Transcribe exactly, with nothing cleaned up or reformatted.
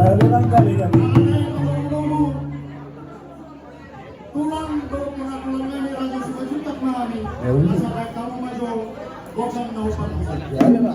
Ano lang galing yan? Tulang do ko na tulang na ni Radyo Sukat-sukat na kami. Ayun. Sa kahit kamo mayo, huwag kang naupan ko sa Yan na.